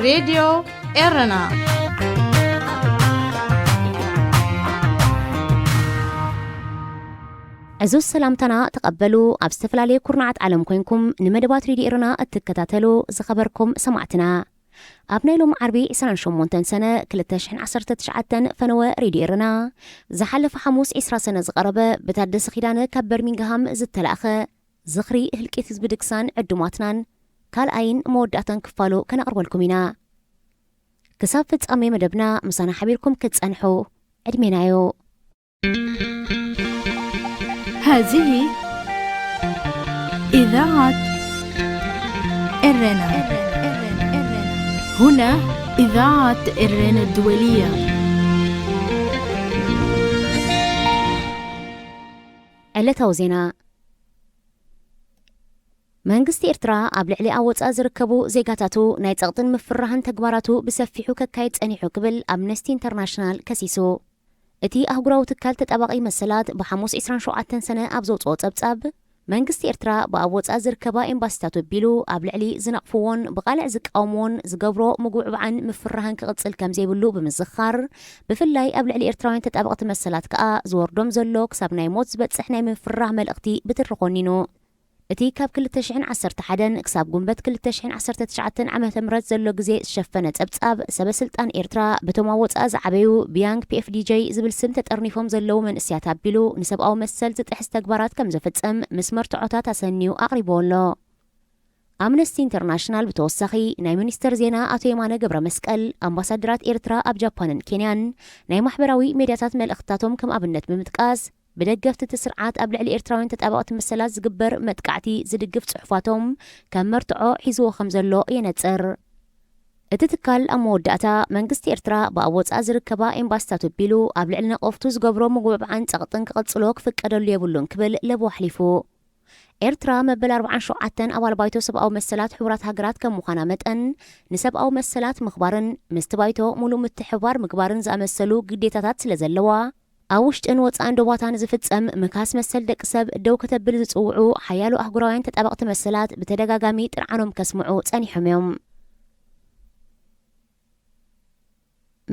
ሬድዮ ኤረና። ዕዙዝ ሰላምታና ተቐበሉ። ኣብ ዝተፈላለየ ኩርናዓት ዓለም ኮይንኩም ንመደባት ሬድዮ ኤረና እትከታተሉ ዝኸበርኩም ሰማዕትና፣ ኣብ ናይ ሎም ዓርቢ ዕስራን ሸሞንተን ሰነ ክልተ ሽሕን ዓሰርተ ትሽዓተን ፈነወ ሬድዮ ኤረና ዝሓለፈ ሓሙስ ዕስራ ሰነ ዝቐረበ ብታደሰ ኪዳነ ካብ በርሚንግሃም ዝተላእኸ ዝኽሪ ህልቂት ህዝቢ ድግሳን ዕዱማትናን ካልኣይን መወዳእታን ክፋሉ ከነቕርበልኩም ኢና። ክሳብ ፍጻሜ መደብና ምሳና ሓቢርኩም ክትጸንሑ ዕድሜናዮ። هذه إذاعة إرنا. هنا إذاعة إرنا الدولية. ዕለታዊ ዜና። መንግስቲ ኤርትራ ኣብ ልዕሊ ኣብ ወጻኢ ዝርከቡ ዜጋታቱ ናይ ጸቕጥን ምፍርራህን ተግባራቱ ብሰፊሑ ከካይድ ጸኒሑ ክብል ኣምነስቲ ኢንተርናሽናል ከሲሱ። እቲ ኣህጉራዊ ትካል ተጣባቒ መሰላት ብሓሙስ ዕስራን ሸውዓተን ሰነ ኣብ ዘውጽኦ ጸብጻብ፣ መንግስቲ ኤርትራ ብኣብ ወጻኢ ዝርከባ ኤምባሲታቱ ኣቢሉ ኣብ ልዕሊ ዝነቕፍዎን ብቓልዕ ዝቃወምዎን ዝገብሮ ምጉብዕባዕን ምፍርራህን ክቕጽል ከም ዘይብሉ ብምዝኻር፣ ብፍላይ ኣብ ልዕሊ ኤርትራውያን ተጣበቕቲ መሰላት ከኣ ዝወርዶም ዘሎ ክሳብ ናይ ሞት ዝበጽሕ ናይ ምፍርራህ መልእኽቲ ብትሪ ኮኒኑ። እቲ ካብ ክልተ ሽሕን ዓሰርተ ሓደን ክሳብ ጉንበት ክልተ ሽሕን ዓሰርተ ትሽዓተን ዓመተ ምህረት ዘሎ ግዜ ዝሸፈነ ጸብጻብ፣ ሰበ ስልጣን ኤርትራ በቶም ኣብ ወጻኢ ዝዓበዩ ብያንግ ፒኤፍዲጀይ ዝብል ስም ተጠርኒፎም ዘለዉ መንእሰያት ኣቢሉ ንሰብኣዊ መሰል ዝጥሕስ ተግባራት ከም ዝፍጽም ምስ መርትዖታት ኣሰንዩ ኣቕሪብዎ ኣሎ። ኣምነስቲ ኢንተርናሽናል ብተወሳኺ ናይ ሚኒስተር ዜና ኣቶ የማነ ገብረመስቀል፣ ኣምባሳደራት ኤርትራ ኣብ ጃፓንን ኬንያን ናይ ማሕበራዊ ሜድያታት መልእኽትታቶም ከም ኣብነት ብምጥቃስ፣ ብደገፍቲ እቲ ስርዓት ኣብ ልዕሊ ኤርትራውያን ተጣበቕቲ መሰላት ዝግበር መጥቃዕቲ ዝድግፍ ጽሑፋቶም ከም መርትዖ ሒዝዎ ከም ዘሎ የነጽር። እቲ ትካል ኣብ መወዳእታ፣ መንግስቲ ኤርትራ ብኣብ ወጻኢ ዝርከባ ኤምባሲታቱ ኣቢሉ ኣብ ልዕሊ ነቐፍቱ ዝገብሮ ምጉብዕባዕን ጸቕጥን ክቕጽሎ ክፍቀደሉ የብሉን ክብል ለበዋ ኣሕሊፉ። ኤርትራ መበል ኣርባዓን ሸውዓተን ኣባል ባይቶ ሰብኣዊ መሰላት ሕቡራት ሃገራት ከም ምዃና መጠን፣ ንሰብኣዊ መሰላት ምኽባርን ምስቲ ባይቶ ሙሉእ ምትሕብባር ምግባርን ዝኣመሰሉ ግዴታታት ስለ ዘለዋ፣ ኣብ ውሽጥን ወጻእን ዶባታ ንዝፍጸም ምክሃስ መሰል ደቂ ሰብ ደው ከተብል ዝጽውዑ ሓያሎ ኣህጉራውያን ተጣበቕቲ መሰላት ብተደጋጋሚ ጥርዓኖም ከስምዑ ጸኒሖም እዮም።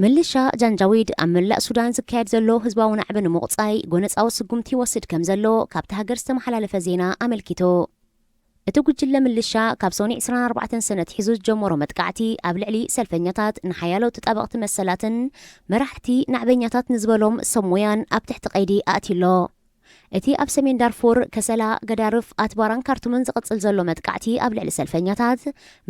ምልሻ ጃንጃዊድ ኣብ መላእ ሱዳን ዝካየድ ዘሎ ህዝባዊ ናዕቢ ንምቑጻይ ጎነጻዊ ስጉምቲ ይወስድ ከም ዘሎ ካብቲ ሃገር ዝተመሓላለፈ ዜና ኣመልኪቱ። እቲ ጉጅለ ምልሻ ካብ ሰኑይ ዕስራን ኣርባዕተን ሰነ ኣትሒዙ ዝጀመሮ መጥቃዕቲ ኣብ ልዕሊ ሰልፈኛታት፣ ንሓያሎ ተጣበቕቲ መሰላትን መራሕቲ ናዕበኛታት ንዝበሎም ሰብ ሞያን ኣብ ትሕቲ ቀይዲ ኣእትዩ ኣሎ። እቲ ኣብ ሰሜን ዳርፉር፣ ከሰላ፣ ገዳርፍ፣ ኣትባራን ካርቱምን ዝቕጽል ዘሎ መጥቃዕቲ ኣብ ልዕሊ ሰልፈኛታት፣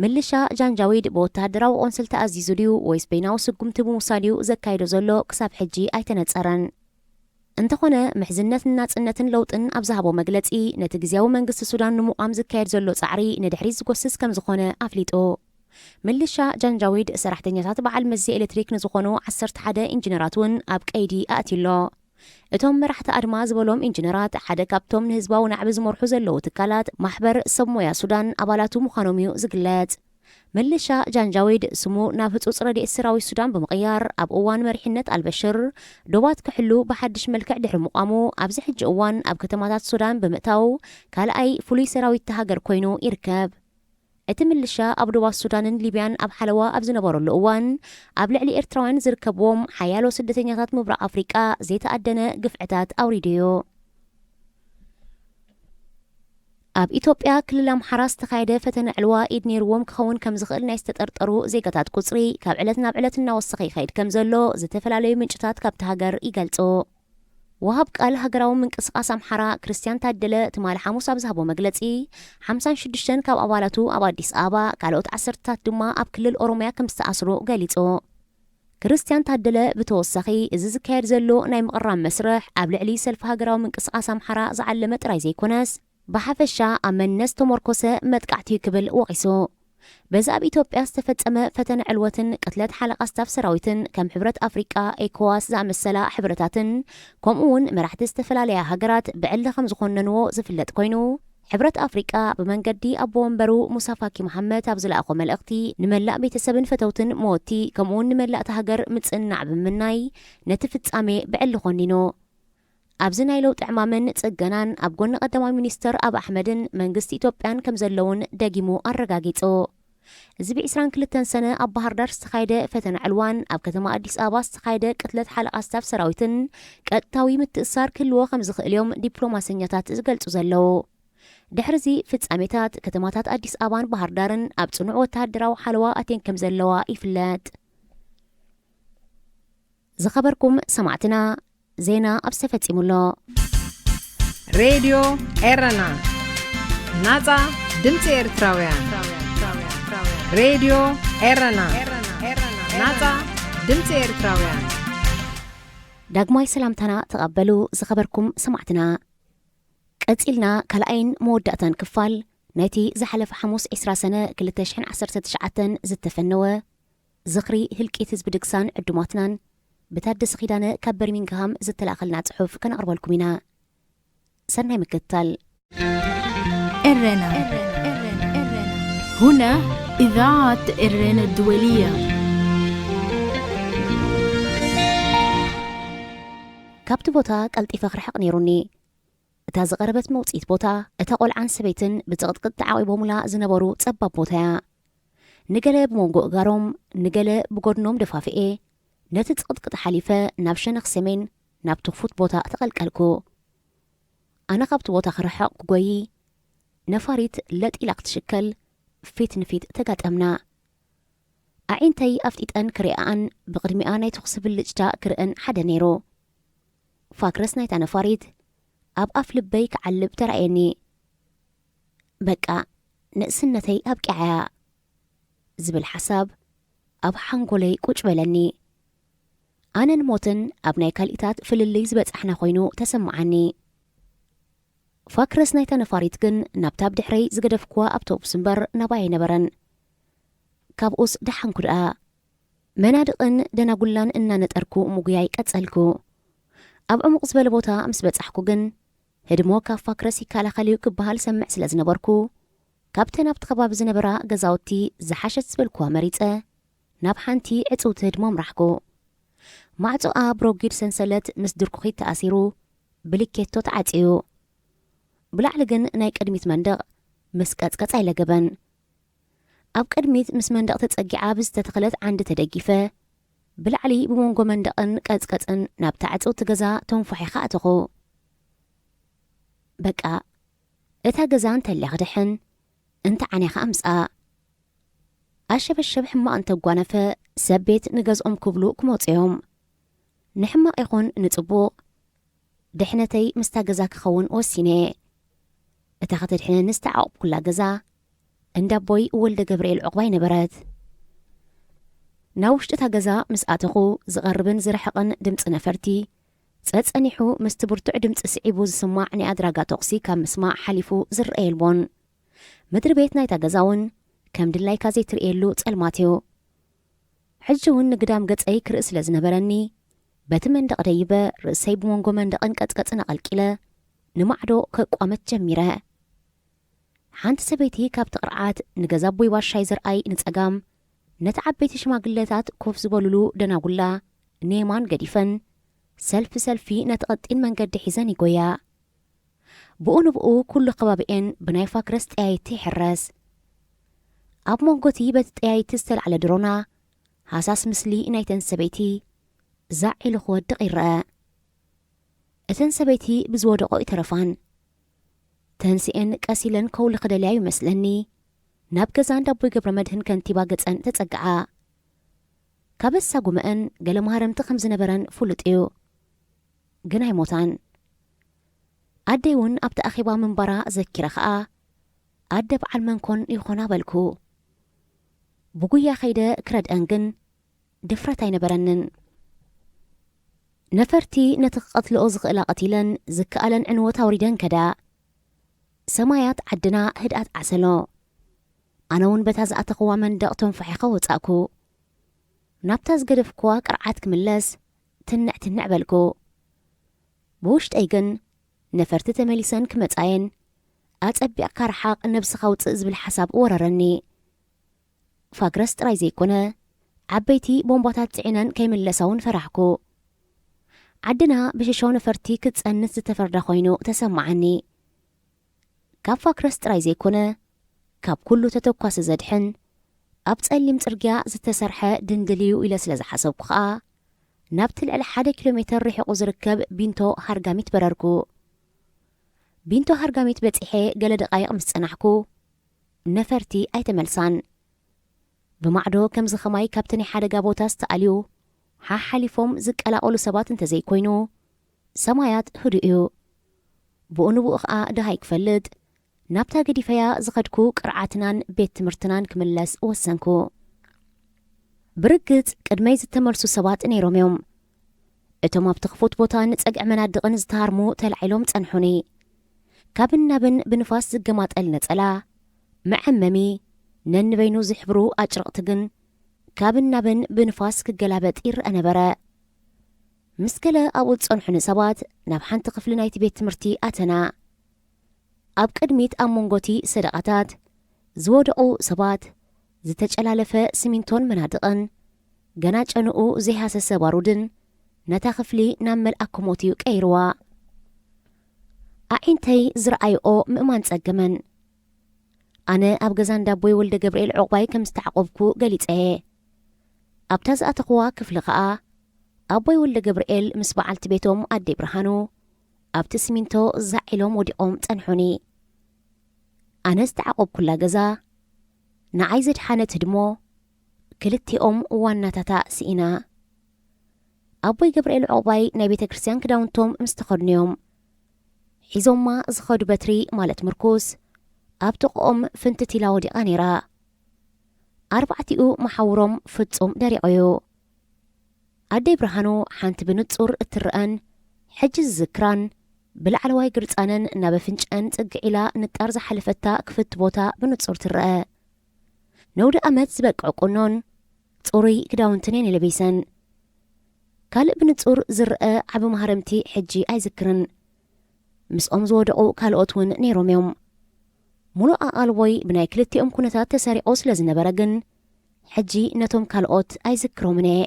ምልሻ ጃንጃዊድ ብወተሃደራዊ ቆንስል ተኣዚዙ ድዩ ወይስ በይናዊ ስጉምቲ ብምውሳድ እዩ ዘካይዶ ዘሎ ክሳብ ሕጂ ኣይተነጸረን። እንተኾነ፣ ምሕዝነትን ናጽነትን ለውጥን ኣብ ዝሃቦ መግለጺ፣ ነቲ ግዝያዊ መንግስቲ ሱዳን ንምቋም ዝካየድ ዘሎ ጻዕሪ ንድሕሪት ዝጎስስ ከም ዝኾነ ኣፍሊጡ። ምልሻ ጃንጃዊድ ሰራሕተኛታት በዓል መዚ ኤሌክትሪክ ንዝኾኑ ዓሰርተ ሓደ ኢንጂነራት እውን ኣብ ቀይዲ ኣእትዩ ኣሎ። እቶም መራሕቲ ኣድማ ዝበሎም ኢንጂነራት ሓደ ካብቶም ንህዝባዊ ናዕቢ ዝመርሑ ዘለዉ ትካላት ማሕበር ሰብ ሞያ ሱዳን ኣባላቱ ምዃኖም እዩ ዝግለጽ። ምልሻ ጃንጃዊድ ስሙ ናብ ህጹጽ ረድኤት ሰራዊት ሱዳን ብምቕያር ኣብ እዋን መሪሕነት ኣልበሽር ዶባት ክሕሉ ብሓድሽ መልክዕ ድሕሪ ምቋሙ ኣብዚ ሕጂ እዋን ኣብ ከተማታት ሱዳን ብምእታው ካልኣይ ፍሉይ ሰራዊት እታ ሃገር ኮይኑ ይርከብ። እቲ ምልሻ ኣብ ዶባት ሱዳንን ሊብያን ኣብ ሓለዋ ኣብ ዝነበረሉ እዋን ኣብ ልዕሊ ኤርትራውያን ዝርከብዎም ሓያሎ ስደተኛታት ምብራቕ ኣፍሪቃ ዘይተኣደነ ግፍዕታት ኣውሪዱ እዩ። ኣብ ኢትዮጵያ ክልል ኣምሓራ ዝተኻየደ ፈተነ ዕልዋ ኢድ ነይርዎም ክኸውን ከም ዝኽእል ናይ ዝተጠርጠሩ ዜጋታት ቁጽሪ ካብ ዕለት ናብ ዕለት እናወሰኸ ይኸይድ ከም ዘሎ ዝተፈላለዩ ምንጭታት ካብቲ ሃገር ይገልጹ። ወሃብ ቃል ሃገራዊ ምንቅስቃስ ኣምሓራ ክርስቲያን ታደለ ትማሊ ሓሙስ ኣብ ዝሃቦ መግለጺ፣ ሓምሳን ሽዱሽተን ካብ ኣባላቱ ኣብ ኣዲስ ኣበባ፣ ካልኦት ዓሰርተታት ድማ ኣብ ክልል ኦሮምያ ከም ዝተኣስሩ ገሊጹ። ክርስቲያን ታደለ ብተወሳኺ፣ እዚ ዝካየድ ዘሎ ናይ ምቕራብ መስርሕ ኣብ ልዕሊ ሰልፊ ሃገራዊ ምንቅስቃስ ኣምሓራ ዝዓለመ ጥራይ ዘይኮነስ፣ ብሓፈሻ ኣብ መንነት ዝተሞርኮሰ መጥቃዕቲ እዩ ክብል ወቒሱ። በዚ ኣብ ኢትዮጵያ ዝተፈጸመ ፈተነ ዕልወትን ቅትለት ሓለቓ ስታፍ ሰራዊትን ከም ሕብረት ኣፍሪቃ፣ ኤኮዋስ ዝኣመሰላ ሕብረታትን ከምኡ እውን መራሕቲ ዝተፈላለያ ሃገራት ብዕሊ ከም ዝኾነንዎ ዝፍለጥ ኮይኑ፣ ሕብረት ኣፍሪቃ ብመንገዲ ኣቦ ወንበሩ ሙሳ ፋኪ መሓመድ ኣብ ዝለኣኾ መልእኽቲ ንመላእ ቤተሰብን ፈተውትን መወቲ ከምኡ እውን ንመላእ እታ ሃገር ምጽንናዕ ብምምናይ ነቲ ፍጻሜ ብዕሊ ኮኒኑ። ኣብዚ ናይ ለውጢ ዕማምን ጽገናን ኣብ ጎኒ ቀዳማይ ሚኒስተር ኣብ ኣሕመድን መንግስቲ ኢትዮጵያን ከም ዘለውን ደጊሙ ኣረጋጊጹ። እዚ ብ ዕስራን ክልተን ሰነ ኣብ ባህር ዳር ዝተኻየደ ፈተነ ዕልዋን ኣብ ከተማ ኣዲስ ኣበባ ዝተኻየደ ቅትለት ሓለቓ ስታፍ ሰራዊትን ቀጥታዊ ምትእሳር ክህልዎ ከም ዝኽእል እዮም ዲፕሎማሰኛታት ዝገልጹ ዘለዉ። ድሕሪ እዚ ፍጻሜታት፣ ከተማታት ኣዲስ ኣበባን ባህር ዳርን ኣብ ጽኑዕ ወተሃደራዊ ሓለዋ ኣትየን ከም ዘለዋ ይፍለጥ። ዝኸበርኩም ሰማዕትና፣ ዜና ኣብ ዝተፈጺሙ ኣሎ። ሬድዮ ኤረና፣ ናጻ ድምፂ ኤርትራውያን። ሬድዮ ኤረና፣ ናጻ ድምፂ ኤርትራውያን። ዳግማይ ሰላምታና ተቐበሉ ዝኸበርኩም ሰማዕትና። ቀጺልና ካልኣይን መወዳእታን ክፋል ናይቲ ዝሓለፈ ሓሙስ ዕስራ ሰነ ክልተ ሽሕን ዓሰርተ ትሽዓተን ዝተፈነወ ዝኽሪ ህልቂት ህዝቢ ድግሳን ዕዱማትናን ብታደሰ ኪዳነ ካብ በርሚንግሃም ዝተላእኸልና ጽሑፍ ከነቕርበልኩም ኢና። ሰናይ ምክትታል። ኤረና፣ ሁና إذاعة ኤረና الدولية. ካብቲ ቦታ ቀልጢፈ ክርሕቕ ነይሩኒ። እታ ዝቐረበት መውጽኢት ቦታ፣ እታ ቆልዓን ሰበይትን ብጽቕጥቅጥ ተዓቒቦምላ ዝነበሩ ጸባብ ቦታ እያ። ንገለ ብመንጎ እጋሮም፣ ንገለ ብጎድኖም ደፋፍኤ፣ ነቲ ጽቕጥቅጥ ሓሊፈ ናብ ሸነኽ ሰሜን ናብቲ ክፉት ቦታ ተቐልቀልኩ። ኣነ ካብቲ ቦታ ክርሕቕ ክጎዪ፣ ነፋሪት ለጥ ኢላ ክትሽከል ፊት ንፊት ተጋጠምና። ኣዒንተይ ኣፍጢጠን ክሪኣኣን ብቕድሚኣ ናይ ተኹሲ ብልጭታ ክርእን ሓደ ነይሩ። ፋክረስ ናይታ ነፋሪት ኣብ ኣፍ ልበይ ክዓልብ ተራእየኒ። በቃ ንእስነተይ ኣብቂዓያ ዝብል ሓሳብ ኣብ ሓንጎለይ ቁጭ በለኒ። ኣነን ሞትን ኣብ ናይ ካልኢታት ፍልልይ ዝበጻሕና ኮይኑ ተሰማዓኒ። ፋክረስ ናይታ ነፋሪት ግን ናብታ ብድሕረይ ዝገደፍኩዋ ኣውቶቡስ እምበር ናባይ ኣይነበረን። ካብኡስ ደሓንኩ ደኣ። መናድቕን ደናጉላን እናነጠርኩ ምጉያይ ቀጸልኩ። ኣብ ዕሙቕ ዝበለ ቦታ ምስ በጻሕኩ ግን፣ ህድሞ ካብ ፋክረስ ይከላኸል እዩ ክበሃል ሰምዕ ስለ ዝነበርኩ፣ ካብተን ኣብቲ ከባቢ ዝነበራ ገዛውቲ ዝሓሸት ዝበልኩዋ መሪጸ፣ ናብ ሓንቲ ዕጽውቲ ህድሞ ኣምራሕኩ። ማዕጾኣ ብረጒድ ሰንሰለት ምስ ድርኩኺት ተኣሲሩ፣ ብሊኬቶ ተዓጽዩ። ብላዕሊ ግን ናይ ቅድሚት መንደቕ ምስ ቀጽቀጽ ኣይለገበን። ኣብ ቅድሚት ምስ መንደቕ ተጸጊዓ ብዝተተኽለት ዓንዲ ተደጊፈ፣ ብላዕሊ ብመንጎ መንደቕን ቀጽቀጽን ናብታ ዕጽውቲ ገዛ ተንፏሒኻ ኣተኹ። በቃ፣ እታ ገዛ እንተልያ ክድሕን፣ እንተ ዓንያ ከኣ ምስኣ። ኣሸበሸብ ሕማቕ እንተጓነፈ፣ ሰብ ቤት ንገዝኦም ክብሉ ክመጹ እዮም። ንሕማቕ ይኹን ንጽቡቕ፣ ድሕነተይ ምስታ ገዛ ክኸውን ወሲነ እየ። እታ ከተድሕነኒ ዝተዓቑብኩላ ገዛ፣ እንዳ ኣቦይ ወልደ ገብርኤል ዑቕባይ ነበረት። ናብ ውሽጢ እታ ገዛ ምስ ኣተኹ፣ ዝቐርብን ዝርሕቕን ድምጺ ነፈርቲ፣ ጸጸኒሑ ምስቲ ብርቱዕ ድምጺ ስዒቡ ዝስማዕ ናይ ኣድራጋ ተኹሲ ካብ ምስማዕ ሓሊፉ ዝረአ የልቦን። ምድሪ ቤት ናይታ ገዛ እውን ከም ድላይካ ዘይትርእየሉ ጸልማት እዩ። ሕጂ እውን ንግዳም ገጸይ ክርኢ ስለ ዝነበረኒ፣ በቲ መንደቕ ደይበ ርእሰይ ብመንጎ መንደቕን ቀጽቀጽን ኣቐልቂለ ንማዕዶ ከቋመት ጀሚረ። ሓንቲ ሰበይቲ ካብቲ ቅርዓት ንገዛ ኣቦይ ባሻይ ዝርኣይ ንጸጋም፣ ነቲ ዓበይቲ ሽማግለታት ኮፍ ዝበሉሉ ደናጉላ ንየማን ገዲፈን፣ ሰልፊ ሰልፊ ነቲ ቀጢን መንገዲ ሒዘን ይጎያ። ብኡ ንብኡ ኩሉ ከባቢኤን ብናይ ፋክረስ ጠያይቲ ይሕረስ። ኣብ መንጎቲ በቲ ጠያይቲ ዝተላዕለ ድሮና፣ ሃሳስ ምስሊ ናይተን ሰበይቲ ዛዕ ኢሉ ክወድቕ ይረአ። እተን ሰበይቲ ብዝወደቖ ይተረፋን። ተንሲኤን ቀስ ኢለን ከውሊ ክደልያ ይመስለኒ፣ ናብ ገዛ እንዳ ኣቦይ ገብረ መድህን ከንቲባ ገጸን ተጸግዓ። ካብ ኣሳጉመአን ገለ ማህረምቲ ከም ዝነበረን ፍሉጥ እዩ። ግን ኣይሞታን። ኣደይ እውን ኣብቲ ኣኼባ ምንባራ ዘኪረ ኸኣ፣ ኣደ በዓል መንኮን ይኾና በልኩ። ብጉያ ከይደ ክረድአን ግን ድፍረት ኣይነበረንን። ነፈርቲ ነቲ ክቐትልኦ ዝኽእላ ቀቲለን ዝከኣለን ዕንወት ኣውሪደን ከዳ። ሰማያት ዓድና ህድኣት ዓሰሎ። ኣነ እውን በታ ዝኣተኽዋ መንደቕ ተንፋሒኸ ወጻእኩ። ናብታ ዝገደፍክዋ ቅርዓት ክምለስ ትንዕ ትንዕ በልኩ። ብውሽጠይ ግን ነፈርቲ ተመሊሰን ክመጻየን፣ ኣጸቢቕካ ርሓቕ ነብስኻ ውጽእ ዝብል ሓሳብ ወረረኒ። ፋግረስ ጥራይ ዘይኮነ፣ ዓበይቲ ቦምባታት ጽዒነን ከይምለሳ እውን ፈራሕኩ። ዓድና ብሽሾ ነፈርቲ ክትጸንት ዝተፈርዳ ኮይኑ ተሰማዓኒ። ካብ ፋክረስ ጥራይ ዘይኮነ፣ ካብ ኩሉ ተተኳሲ ዘድሕን፣ ኣብ ጸሊም ጽርግያ ዝተሰርሐ ድንድል እዩ ኢለ ስለ ዝሓሰብኩ ኸኣ፣ ናብቲ ልዕሊ ሓደ ኪሎ ሜተር ርሒቑ ዝርከብ ቢንቶ ሃርጋሚት በረርኩ። ቢንቶ ሃርጋሚት በጺሐ ገለ ደቓይቕ ምስ ጸናሕኩ፣ ነፈርቲ ኣይተመልሳን። ብማዕዶ ከምዚ ኸማይ ካብቲ ናይ ሓደጋ ቦታ ዝተኣልዩ፣ ሓሓሊፎም ዝቀላቐሉ ሰባት እንተዘይኮይኑ፣ ሰማያት ህዱእ እዩ። ብኡ ንብኡ ኸኣ ደሃይ ክፈልጥ፣ ናብታ ገዲፈያ ዝኸድኩ ቅርዓትናን ቤት ትምህርትናን ክምለስ ወሰንኩ። ብርግጽ ቅድመይ ዝተመልሱ ሰባት ነይሮም እዮም። እቶም ኣብቲ ክፉት ቦታን ጸግዒ መናድቕን ዝተሃርሙ ተላዒሎም ጸንሑኒ። ካብን ናብን ብንፋስ ዝገማጠል ነጸላ፣ መዐመሚ፣ ነንበይኑ ዝሕብሩ ኣጭርቕቲ ግን ካብን ናብን ብንፋስ ክገላበጥ ይረአ ነበረ። ምስ ገለ ኣብኡ ዝጸንሑኒ ሰባት ናብ ሓንቲ ክፍሊ ናይቲ ቤት ትምህርቲ ኣተና። ኣብ ቅድሚት ኣብ መንጎቲ ሰደቓታት ዝወደቑ ሰባት፣ ዝተጨላለፈ ስሚንቶን መናድቕን፣ ገና ጨንኡ ዘይሃሰሰ ባሩድን ነታ ክፍሊ ናብ መልኣክ ሞት እዩ ቀይርዋ። ኣዒንተይ ዝረኣይኦ ምእማን ጸገመን። ኣነ ኣብ ገዛ እንዳቦይ ወልደ ገብርኤል ዑቕባይ ከም ዝተዓቖብኩ ገሊጸ እየ። ኣብታ ዝኣተኽዋ ክፍሊ ኸኣ፣ ኣቦይ ወልደ ገብርኤል ምስ በዓልቲ ቤቶም ኣደይ ብርሃኑ ኣብቲ ስሚንቶ ዛዕ ኢሎም ወዲቖም ጸንሑኒ። ኣነ ዝተዓቖብኩላ ገዛ፣ ንዓይ ዘድሓነት ህድሞ፣ ክልቲኦም ዋናታታ ስኢና። ኣቦይ ገብርኤል ዑቕባይ ናይ ቤተ ክርስቲያን ክዳውንቶም ምስ ተኸድኑዮም፣ ሒዞማ ዝኸዱ በትሪ ማለት ምርኩስ፣ ኣብ ጥቕኦም ፍንትት ኢላ ወዲቓ ነይራ። ኣርባዕቲኡ መሓውሮም ፍጹም ደሪቑ እዩ። ኣደይ ብርሃኑ ሓንቲ ብንጹር እትረኣን ሕጂ ዝዝክራን፣ ብላዕለዋይ ግርጻነን ናብ ኣፍንጨን ጽግዕ ኢላ ንጣር ዝሓለፈታ ክፍት ቦታ ብንጹር ትረአ። ነውዲ ኣመት ዝበቅዕ ቁኖን ጽሩይ ክዳውንትን እየን ለቢሰን። ካልእ ብንጹር ዝረአ ዓቢ ማህረምቲ ሕጂ ኣይዝክርን። ምስኦም ዝወደቑ ካልኦት እውን ነይሮም እዮም። ሙሉእ ኣቓልቦይ ብናይ ክልቲኦም ኩነታት ተሰሪቑ ስለ ዝነበረ ግን፣ ሕጂ ነቶም ካልኦት ኣይዝክሮምን እየ።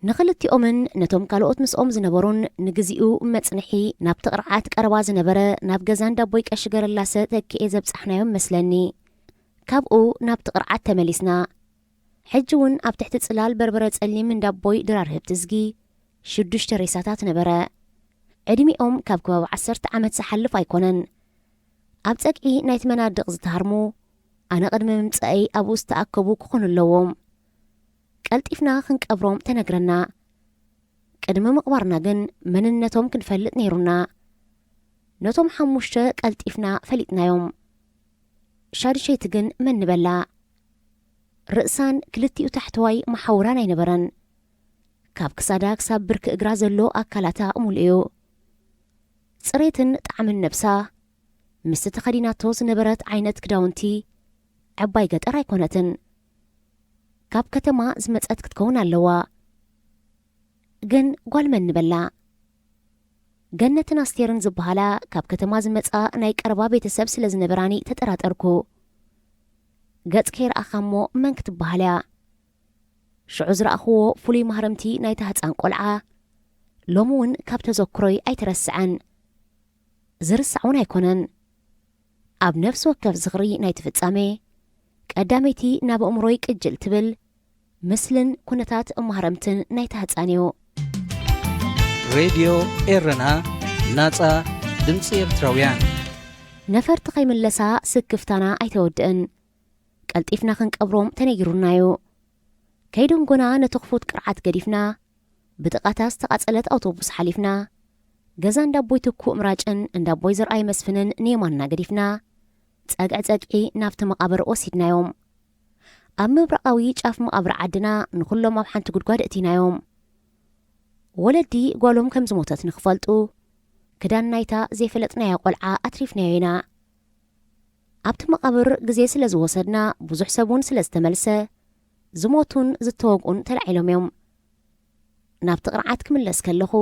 ንኽልቲኦምን ነቶም ካልኦት ምስኦም ዝነበሩን ንግዚኡ መጽንሒ ናብቲ ቅርዓት ቀረባ ዝነበረ ናብ ገዛ እንዳቦይ ቀሺ ገረላሰ ተኪኤ ዘብጻሕናዮም መስለኒ። ካብኡ ናብቲ ቅርዓት ተመሊስና። ሕጂ እውን ኣብ ትሕቲ ጽላል በርበረ ጸሊም እንዳቦይ ድራር ህብትዝጊ ሽዱሽተ ሬሳታት ነበረ። ዕድሚኦም ካብ ከባቢ ዓሰርተ ዓመት ዝሓልፍ ኣይኮነን። ኣብ ጸግዒ ናይቲ መናድቕ ዝተሃርሙ፣ ኣነ ቅድሚ ምምጻእይ ኣብኡ ዝተኣከቡ ክኾኑ ኣለዎም። ቀልጢፍና ክንቀብሮም ተነግረና። ቅድሚ ምቕባርና ግን መንነቶም ክንፈልጥ ነይሩና። ነቶም ሓሙሽተ ቀልጢፍና ፈሊጥናዮም። ሻድሸይቲ ግን መን ንበላ? ርእሳን ክልቲኡ ታሕተዋይ መሓውራን ኣይነበረን። ካብ ክሳዳ ክሳብ ብርኪ እግራ ዘሎ ኣካላታ ምሉእ እዩ። ጽሬትን ጣዕምን ነብሳ፣ ምስቲ ተኸዲናቶ ዝነበረት ዓይነት ክዳውንቲ፣ ዕባይ ገጠር ኣይኮነትን። ካብ ከተማ ዝመጸት ክትከውን ኣለዋ። ግን ጓል መን ንበላ? ገነትን ኣስቴርን ዝበሃላ ካብ ከተማ ዝመጻ ናይ ቀረባ ቤተሰብ ስለ ዝነበራኒ ተጠራጠርኩ። ገጽ ከይረኣኻ እሞ መን ክትበሃል እያ? ሽዑ ዝረኣኽዎ ፍሉይ ማህረምቲ ናይታ ህጻን ቆልዓ፣ ሎሚ እውን ካብ ተዘክሮይ ኣይተረስዐን። ዝርሳዕ እውን ኣይኮነን። ኣብ ነፍሲ ወከፍ ዝኽሪ ናይቲ ፍጻሜ፣ ቀዳመይቲ ናብ ኣእምሮይ ቅጅል ትብል ምስልን ኩነታት ማህረምትን ናይታ ህጻን እዩ። ሬድዮ ኤረና፣ ናጻ ድምጺ ኤርትራውያን። ነፈርቲ ከይምለሳ ስክፍታና ኣይተወድእን። ቀልጢፍና ክንቀብሮም ተነጊሩና እዩ። ከይደንጎና ነቲ ክፉት ቅርዓት ገዲፍና፣ ብጥቓታ ዝተቓጸለት ኣውቶቡስ ሓሊፍና፣ ገዛ እንዳቦይ ትኩእ ምራጭን እንዳቦይ ዝርኣይ መስፍንን ንየማንና ገዲፍና፣ ጸግዒ ጸግዒ ናብቲ መቓብር ወሲድናዮም። ኣብ ምብራቓዊ ጫፍ መቓብር ዓድና ንኹሎም ኣብ ሓንቲ ጉድጓድ እቲናዮም። ወለዲ ጓሎም ከም ዝሞተት ንኽፈልጡ፣ ክዳን ናይታ ዘይፈለጥናያ ቆልዓ ኣትሪፍናዮ ኢና። ኣብቲ መቓብር ግዜ ስለ ዝወሰድና፣ ብዙሕ ሰብ እውን ስለ ዝተመልሰ፣ ዝሞቱን ዝተወግኡን ተላዒሎም እዮም። ናብቲ ቅርዓት ክምለስ ከለኹ፣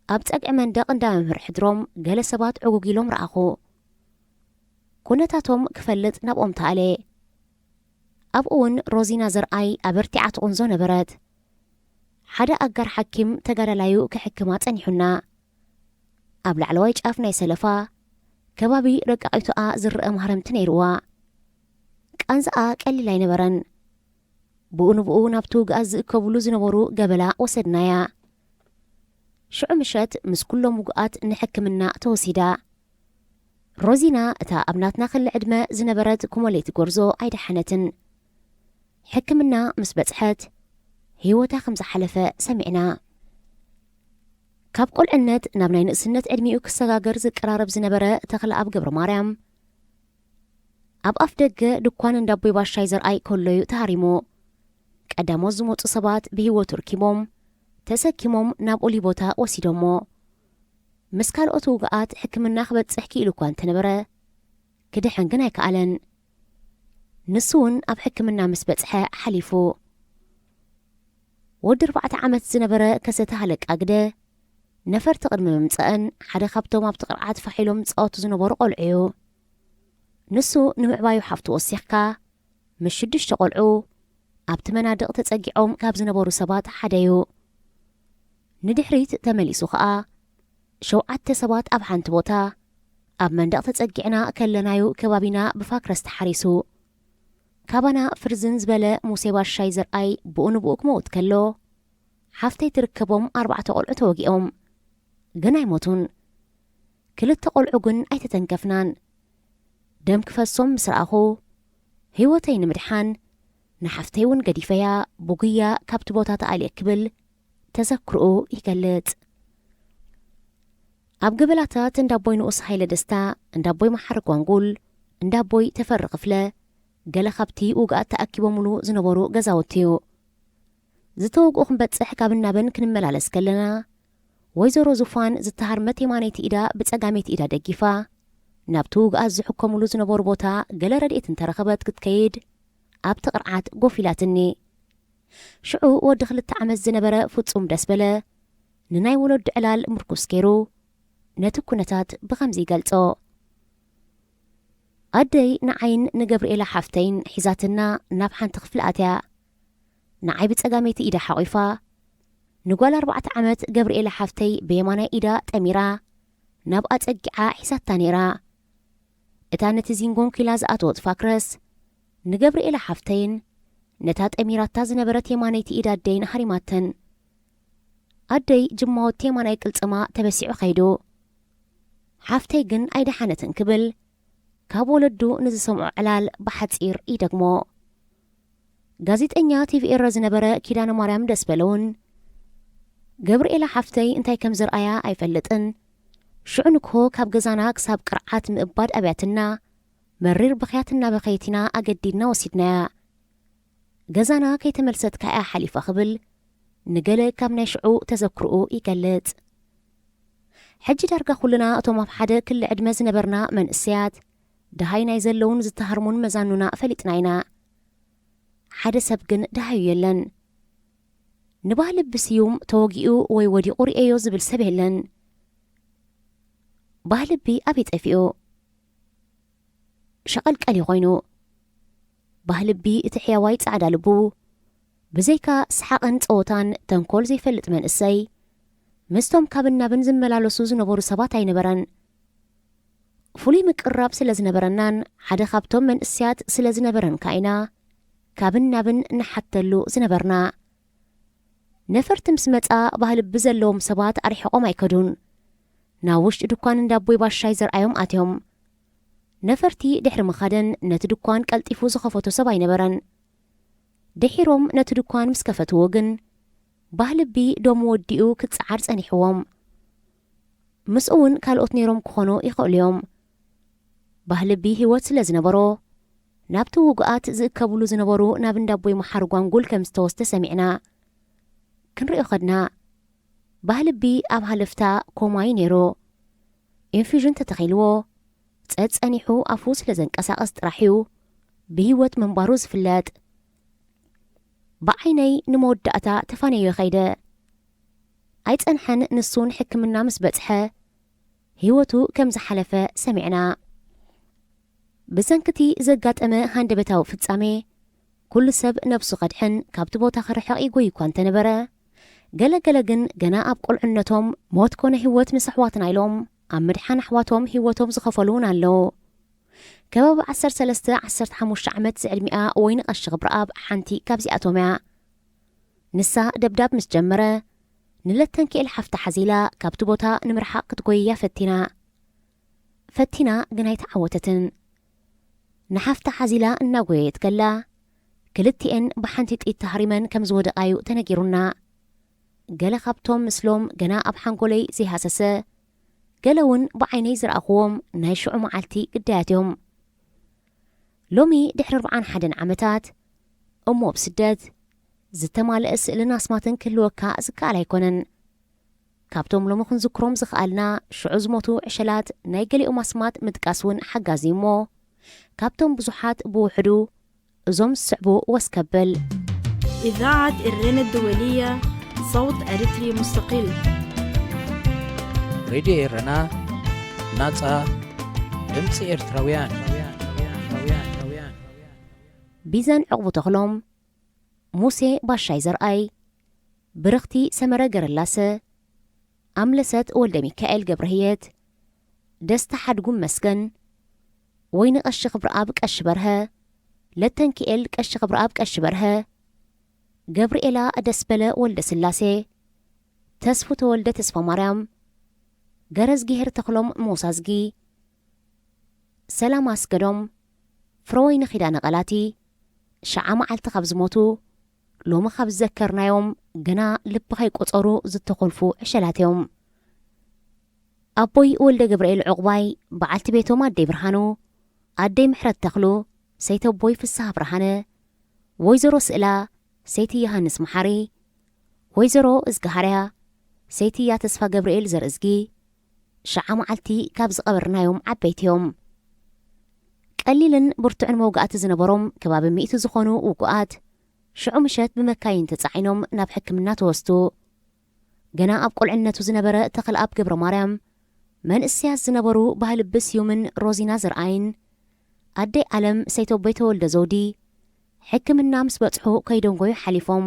ኣብ ጸግዒ መንደቕ እንዳ መምህር ሕድሮም ገለ ሰባት ዕጉግ ኢሎም ረኣኹ። ኩነታቶም ክፈልጥ ናብኦም ተኣለ። ኣብኡ እውን ሮዚና ዘርኣይ ኣበርቲዓ ትቑንዞ ነበረት። ሓደ ኣጋር ሓኪም ተጋዳላዩ ክሕክማ ጸኒሑና። ኣብ ላዕለዋይ ጫፍ ናይ ሰለፋ፣ ከባቢ ረቃቒቶኣ ዝረአ ማህረምቲ ነይርዋ። ቃንዛኣ ቀሊል ኣይነበረን። ብኡ ንብኡ ናብቲ ውግኣት ዝእከብሉ ዝነበሩ ገበላ ወሰድናያ። ሽዑ ምሸት ምስ ኩሎም ውግኣት ንሕክምና ተወሲዳ። ሮዚና እታ ኣብ ናትና ክሊ ዕድመ ዝነበረት ኩመለይቲ ጎርዞ ኣይደሓነትን። ሕክምና ምስ በጽሐት ህይወታ ከም ዝሓለፈ ሰሚዕና። ካብ ቆልዕነት ናብ ናይ ንእስነት ዕድሚኡ ክሰጋገር ዝቀራረብ ዝነበረ ተኽለኣብ ገብረ ማርያም፣ ኣብ ኣፍ ደገ ድኳን እንዳቦይ ባሻይ ዘርኣይ ከሎዩ ተሃሪሙ። ቀዳሞት ዝመጹ ሰባት ብህይወቱ ርኪቦም ተሰኪሞም ናብ ኡሊ ቦታ ወሲዶሞ። ምስ ካልኦት ውግኣት ሕክምና ክበጽሕ ክኢሉ እኳ እንተነበረ፣ ክድሕን ግን ኣይከኣለን። ንሱ እውን ኣብ ሕክምና ምስ በጽሐ ሓሊፉ። ወዲ ኣርባዕተ ዓመት ዝነበረ ከሰተ ሃለቃ ግደ፣ ነፈርቲ ቅድሚ ምምጸእን ሓደ ካብቶም ኣብቲ ቅርዓት ፋሕ ኢሎም ዝጻወቱ ዝነበሩ ቆልዑ እዩ። ንሱ ንምዕባዩ ሓፍቱ ወሲኽካ፣ ምስ ሽዱሽተ ቆልዑ ኣብቲ መናድቕ ተጸጊዖም ካብ ዝነበሩ ሰባት ሓደ እዩ። ንድሕሪት ተመሊሱ ኸኣ፣ ሸውዓተ ሰባት ኣብ ሓንቲ ቦታ ኣብ መንደቕ ተጸጊዕና ከለናዩ ከባቢና ብፋክረስ ተሓሪሱ። ካባና ፍርዝን ዝበለ ሙሴ ባሻይ ዘርኣይ ብኡ ንብኡ ክመውት ከሎ፣ ሓፍተይ ትርከቦም ኣርባዕተ ቆልዑ ተወጊኦም፣ ግን ኣይሞቱን። ክልተ ቆልዑ ግን ኣይተተንከፍናን። ደም ክፈሶም ምስ ረኣኹ፣ ህይወተይ ንምድሓን ንሓፍተይ እውን ገዲፈያ ብጉያ ካብቲ ቦታ ተኣልየ ክብል ተዘክርኡ ይገልጽ። ኣብ ገበላታት እንዳቦይ ንኡስ ሃይለ ደስታ፣ እንዳቦይ መሓሪ ጓንጉል፣ እንዳቦይ ተፈሪ ክፍለ፣ ገለ ካብቲ ውግኣት ተኣኪቦምሉ ዝነበሩ ገዛውቲ እዩ። ዝተወግኡ ክንበጽሕ ካብ እናበን ክንመላለስ ከለና፣ ወይዘሮ ዙፋን ዝተሃርመት የማነይቲ ኢዳ ብጸጋመይቲ ኢዳ ደጊፋ፣ ናብቲ ውግኣት ዝሕከሙሉ ዝነበሩ ቦታ ገለ ረድኤት እንተረኸበት ክትከይድ ኣብቲ ቅርዓት ጎፍ ኢላትኒ። ሽዑ ወዲ ክልተ ዓመት ዝነበረ ፍጹም ደስ በለ ንናይ ወለዱ ዕላል ምርኩስ ገይሩ ነቲ ኩነታት ብኸምዚ ይገልጾ። ኣደይ ንዓይን ንገብርኤላ ሓፍተይን ሒዛትና ናብ ሓንቲ ክፍሊ ኣትያ። ንዓይ ብጸጋመይቲ ኢዳ ሓቒፋ፣ ንጓል ኣርባዕተ ዓመት ገብርኤላ ሓፍተይ ብየማናይ ኢዳ ጠሚራ ናብ ኣጸጊዓ ሒዛታ ነይራ። እታ ነቲ ዚንጎንኪላ ዝኣተወት ፋክረስ ንገብርኤላ ሓፍተይን ነታ ጠሚራታ ዝነበረት የማነይቲ ኢድ ኣደይን ሃሪማተን። ኣደይ ጅማወት የማናይ ቅልጽማ ተበሲዑ ከይዱ። ሓፍተይ ግን ኣይደሓነትን ክብል ካብ ወለዱ ንዝሰምዖ ዕላል ብሓጺር ይደግሞ። ጋዜጠኛ ቲቪ ኤረ ዝነበረ ኪዳነ ማርያም ደስበለ እውን፣ ገብርኤላ ሓፍተይ እንታይ ከም ዝረኣያ ኣይፈልጥን። ሽዑ ንግሆ ካብ ገዛና ክሳብ ቅርዓት ምእባድ ኣብያትና፣ መሪር ብኽያት እናበኸየት ኢና ኣገዲድና ወሲድናያ። ገዛና ከይተመልሰት ከኣ እያ ሓሊፋ ክብል ንገለ ካብ ናይ ሽዑ ተዘክርኡ ይገልጽ። ሕጂ ዳርጋ ኩልና እቶም ኣብ ሓደ ክሊ ዕድመ ዝነበርና መንእሰያት፣ ደሃይ ናይ ዘለውን ዝተሃርሙን መዛኑና ፈሊጥና ኢና። ሓደ ሰብ ግን ደሃዩ የለን። ንባህልቢ ስዩም ተወጊኡ ወይ ወዲቑ ርእየዮ ዝብል ሰብ የለን። ባህልቢ ኣበይ ጠፊኡ? ሸቐልቀል ኮይኑ። ባህልቢ እቲ ሕያዋይ ጻዕዳ ልቡ፣ ብዘይካ ሰሓቕን ጸወታን ተንኮል ዘይፈልጥ መንእሰይ፣ ምስቶም ካብን ናብን ዝመላለሱ ዝነበሩ ሰባት ኣይነበረን። ፍሉይ ምቅርራብ ስለ ዝነበረናን ሓደ ካብቶም መንእሰያት ስለ ዝነበረን ከኣ ኢና ካብን ናብን ንሓተሉ ዝነበርና። ነፈርቲ ምስ መጻ ባህልቢ ዘለዎም ሰባት ኣርሒቖም ኣይከዱን። ናብ ውሽጢ ድኳን እንዳ ኣቦይ ባሻይ ዘርኣዮም ኣትዮም። ነፈርቲ ድሕሪ ምኻደን ነቲ ድኳን ቀልጢፉ ዝኸፈቶ ሰብ ኣይነበረን። ድሒሮም ነቲ ድኳን ምስ ከፈትዎ ግን ባህልቢ ደሙ ወዲኡ ክጸዓር ጸኒሕዎም። ምስኡ እውን ካልኦት ነይሮም ክኾኑ ይኽእሉ እዮም። ባህልቢ ህይወት ስለ ዝነበሮ ናብቲ ውጉኣት ዝእከብሉ ዝነበሩ ናብ እንዳ ኣቦይ መሓሪ ጓንጉል ከም ዝተወስደ ሰሚዕና። ክንሪኦ ከድና ባህልቢ ኣብ ሃለፍታ ኮማ እዩ ነይሩ። ኢንፊዥን ተተኺልዎ ጸጸኒሑ ኣፉ ስለ ዘንቀሳቐስ ጥራሕ እዩ ብህይወት ምንባሩ ዝፍለጥ። ብዓይነይ ንመወዳእታ ተፋነዮ ከይደ። ኣይጸንሐን፣ ንሱን ሕክምና ምስ በጽሐ ህይወቱ ከም ዝሓለፈ ሰሚዕና። ብሰንክቲ ዘጋጠመ ሃንደበታዊ ፍጻሜ ኩሉ ሰብ ነብሱ ከድሕን ካብቲ ቦታ ክርሕቕ ይጎይ እኳ እንተነበረ፣ ገለገለ ግን ገና ኣብ ቁልዕነቶም ሞት ኮነ ህይወት ምስ ኣሕዋትና ኢሎም ኣብ ምድሓን ኣሕዋቶም ህይወቶም ዝኸፈሉ እውን ኣለዉ። ከባቢ ዓሰርተ ሰለስተ ዓሰርተ ሓሙሽተ ዓመት ዝዕድሚኣ ወይኒ ቀሺ ክብረኣብ ሓንቲ ካብዚኣቶም እያ። ንሳ ደብዳብ ምስ ጀመረ፣ ንለተንኪኤል ሓፍታ ሓዚላ ካብቲ ቦታ ንምርሓቕ ክትጎይያ ፈቲና። ፈቲና ግን ኣይተዓወተትን። ንሓፍታ ሓዚላ እናጎየየት ከላ፣ ክልቲኤን ብሓንቲ ጥይት ተሃሪመን ከም ዝወደቓዩ ተነጊሩና። ገለ ካብቶም ምስሎም ገና ኣብ ሓንጎለይ ዘይሃሰሰ፣ ገለ እውን ብዓይነይ ዝረኣኽዎም ናይ ሽዑ መዓልቲ ግዳያት እዮም። ሎሚ ድሕሪ ኣርብዓን ሓደን ዓመታት፣ እሞ ኣብ ስደት፣ ዝተማልአ ስእልን ኣስማትን ክህልወካ ዝከኣል ኣይኮነን። ካብቶም ሎሚ ክንዝክሮም ዝኸኣልና ሽዑ ዝሞቱ ዕሸላት ናይ ገሊኦም ኣስማት ምጥቃስ እውን ሓጋዚ እሞ፣ ካብቶም ብዙሓት ብውሕዱ እዞም ዝስዕቡ ወስ ከብል። إذاعة إرينا الدولية، صوت أريتري مستقل. ሬድዮ ኤረና፣ ናጻ ድምጺ ኤርትራውያን። ቢዘን ዕቑቡ ተኽሎም፣ ሙሴ ባሻይ ዘርኣይ፣ ብርኽቲ ሰመረ ገረላሰ፣ ኣምለሰት ወልደ ሚካኤል ገብረህየት፣ ደስታ ሓድጉ መስገን፣ ወይኒ ቀሺ ክብረኣብ ቀሺ በርሀ፣ ለተንኪኤል ቀሺ ክብረኣብ ቀሺ በርሀ፣ ገብርኤላ ደስበለ ወልደ ስላሴ፣ ተስፉ ተወልደ ተስፋ ማርያም፣ ገረዝጊሄር ተኽሎም ሞሳዝጊ፣ ሰላም ኣስገዶም፣ ፍረወይኒ ኪዳነ ቀላቲ፣ ሸዓ መዓልቲ ካብ ዝሞቱ፣ ሎሚ ካብ ዝዘከርናዮም ገና ልቢ ከይቆጸሩ ዝተኾልፉ ዕሸላት እዮም። ኣቦይ ወልደ ገብርኤል ዕቑባይ፣ በዓልቲ ቤቶም ኣደይ ብርሃኑ፣ ኣደይ ምሕረት ተኽሉ፣ ሰይተቦይ ፍስሃ ብርሃነ፣ ወይዘሮ ስእላ፣ ሰይቲ ዮሃንስ መሓሪ፣ ወይዘሮ እዝግሃርያ፣ ሰይቲ እያ ተስፋ ገብርኤል ዘርእዝጊ፣ ሸዓ መዓልቲ ካብ ዝቐበርናዮም ዓበይቲ እዮም። ቀሊልን ብርቱዕን መውጋእቲ ዝነበሮም ከባቢ ሚእቲ ዝኾኑ ውጉኣት፣ ሽዑ ምሸት ብመካይን ተጻዒኖም ናብ ሕክምና ተወስዱ። ገና ኣብ ቁልዕነቱ ዝነበረ ተኽለኣብ ገብረ ማርያም፣ መንእሰያት ዝነበሩ ባህልቢ ስዩምን ሮዚና ዘርኣይን፣ ኣደይ ዓለም ሰይተቦይ ተወልደ ዘውዲ፣ ሕክምና ምስ በጽሑ ከይደንጎዩ ሓሊፎም።